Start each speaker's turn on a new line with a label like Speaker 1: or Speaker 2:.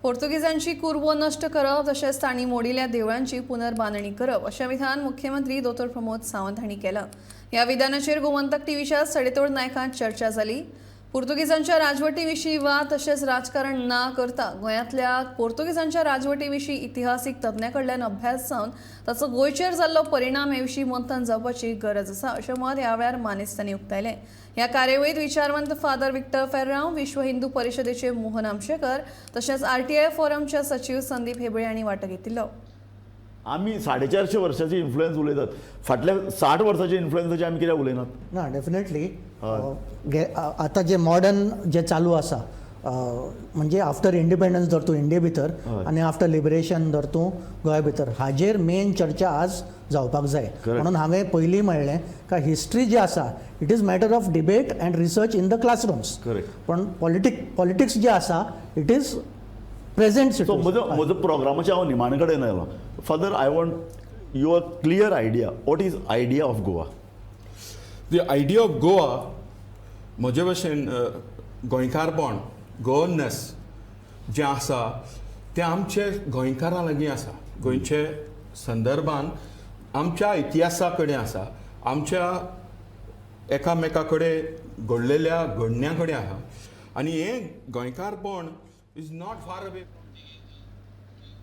Speaker 1: पोर्तुगीजांची कुरवो नश्ट करप तशेंच तांणी मोडिल्ल्या देवळांची पुनर्बांदणी करप अशें विधान मुख्यमंत्री दोतोर प्रमोद सावंत हांणी केलां. ह्या विधानाचेर गोमंतक टीव्हीच्या सडेतोड नायकांत चर्चा जाली. पुर्तुगीजांच्या राजवटी विशीं वा तशेंच राजकारण ना करता गोंयांतल्या पोर्तुगीजांच्या राजवटी विशीं इतिहासीक तज्ञां कडल्यान अभ्यास जावन ताचो गोंयचेर जाल्लो परिणाम हे विशीं मंथन जावपाची गरज आसा अशें मत ह्या वेळार मानेस्तांनी उक्तायलें. ह्या कार्यावळींत विचारवंत फादर विक्टर फेर्रांव, विश्व हिंदू परिशदेचे मोहन आमशेकर तशेंच आरटीआय फोरमचे सचीव संदीप हेबळे हांणी वांटो घेतिल्लो.
Speaker 2: आमी 450 वर्साची इन्फ्लुएन्स उलयतात, फाटल्या 60 वर्साच्या इन्फ्लुएन्साची आमी कित्याक उलयनात?
Speaker 3: ना, डेफिनेटली. आतां जे मॉडर्न जे चालू आसा, म्हणजे आफ्टर इंडिपेंडन्स धर तूं इंडिये भितर आनी आफ्टर लिबरेशन धर तूं गोंया भितर, हाजेर मेन चर्चा आज जावपाक जाय. म्हणून हांवें पयलीं म्हणलें का हिस्ट्री जी आसा, it is matter of debate and research in the classrooms. पण पॉलिटिक्स जे आसा, it is present.
Speaker 2: सो म्हजो प्रोग्रामाच्या हांव निमाणे कडेन आयलो. Father, I want your clear idea, what is idea of Goa?
Speaker 4: The idea of Goa म्हजे भशेन गोंयकारपण, गोवननेस जें आसा तें आमचे गोंयकारां लागीं आसा. गोंयचे संदर्भान आमच्या इतिहासा कडेन आसा, आमच्या एकामेका कडेन घडलेल्या घडण्या कडेन आसा आनी हें गोंयकारपण is not far away.